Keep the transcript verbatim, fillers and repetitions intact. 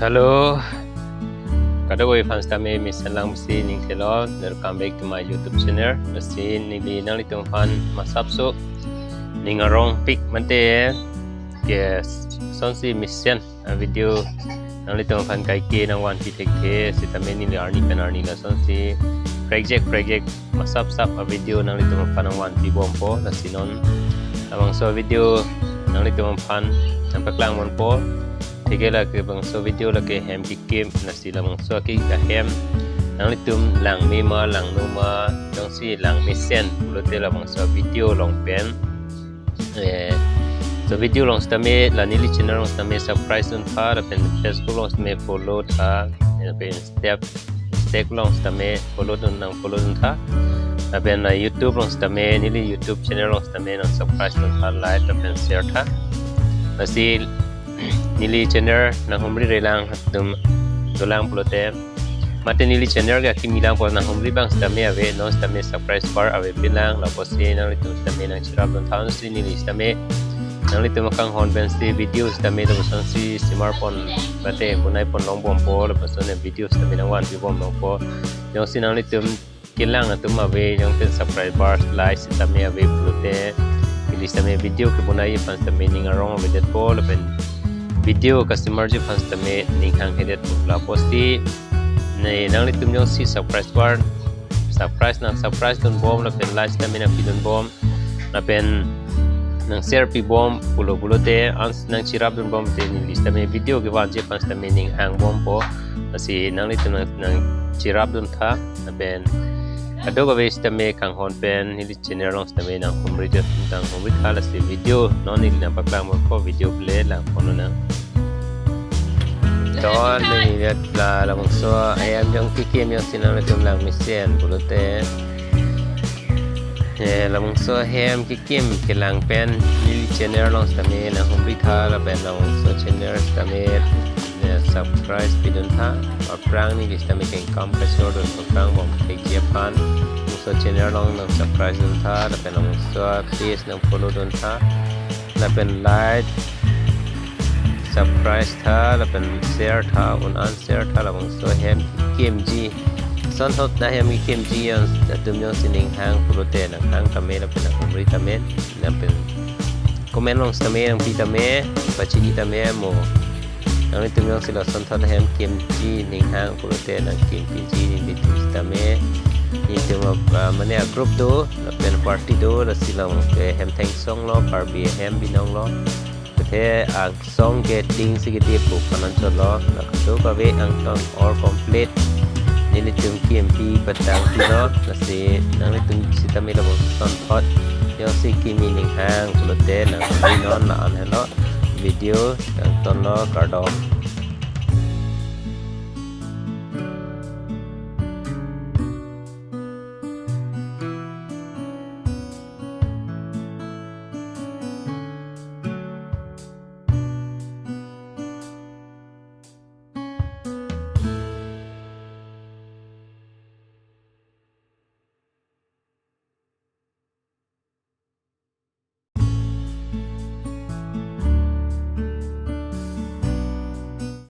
Hello. Kadokave aphan sitame mesen lang pusi ning thelo. Welcome back to my YouTube channel. Lasi neli nanglitum aphan masapso ning arongpik mate ke sonsi mesen a video nanglitum aphan kaike nangvanpi thekthe sitame neli arni pen arni lasonsi prekjak prekjak masapsap a video nanglitum aphan nangvanpi bompo. Lasi non labangso video nanglitum aphan nangpaklang bompo. Theke lake bangso video lake hem kekim, lasi labangso ke ahem nanglitum langme ma langno ma, jongsi langmesen pulote labangso video along pen. Eh, so video along sitame la neli channel along sitame subscribe duntha, lapen Facebook along sitame follow tha, lapen step step along sitame follow dun, nangfollow duntha. Lapen la YouTube along sitame, neli YouTube channel along sitame nangsubscribe duntha, like lapen share tha. Lasi neli channel nanghumri relang atum dolang pulote, mate neli channel ke akimi lang pulote nanghumri abang sitame ave, non sitame subscribe bar avepinlang, lapusi nanglitum sitame nangcherap duntha, si neli sitame nanglitum akanghon pensi video sitame lapuson si simar pon mate bonai pon long bompo, lapuson video sitame nangvanpi bom longpo. Jongsi nanglitum kelang atum ave, jongsi subscribe bar, like sitame ave pulote, neli sitame video kebonai aphan sitame ning arong avedetpo, lapen video kasimarji aphan sitame ning hanghedet, lapusi ne nanglitum jongsi subscribe bar, subscribe nangsubscribe dun bom, lapen like sitame nangpi dun bom, lapen nangshare pi bom pulo pulote, an nangcherap dun bom te neli sitame video kevanji aphan sitame ning hang bompo. Lasi nanglitum nang, nangcherap duntha, lapen kadokave sitame kanghon pen neli channel along sitame nanghumri dun, nanghumri tha. Lasi video non neli nangpaklang bompo, video play lang pon nang. Ton neli vet la labangso ahem jong kekim jongsi nanglitum langmesen pulote, eh, labangso ahem kekim kelang pen neli channel along sitame nanghumri tha, lapen labangso channel sitame, eh, subscribe pi duntha. Aphrang neli sitame kengkam kachor dun aphrang bom thekji aphan labangso channel along nangsubscribe duntha, lapen labangso page nangfollow duntha, lapen like, subscribe tha, lapen share tha, un an share tha, labangso ahem kekimji. Sonthot ahem kekimji jong atum jongsi ning hang pulote nanghang tame, lapen nanghumri tame, lapen comment along sitame nangpi tame, pachini tame mo. Nanglitum jongsi lasonthot ahem kimji ning hang pulote nangkimpiji nelitum sitame. Nelitum, ah, mane a group do, lapen party do, lasi along ke hem thengsong lo, Karbi ahem binong lo. Athe angsong ke ting si kedip pu kanan chot lo, la kadokave angsong all complete nelitum kimpi patangpi lo, lasi nanglitum sitame labangso sonthot jongsi kimi ning hang pulote nangpi non, la-an helo video nangton lo, kardom.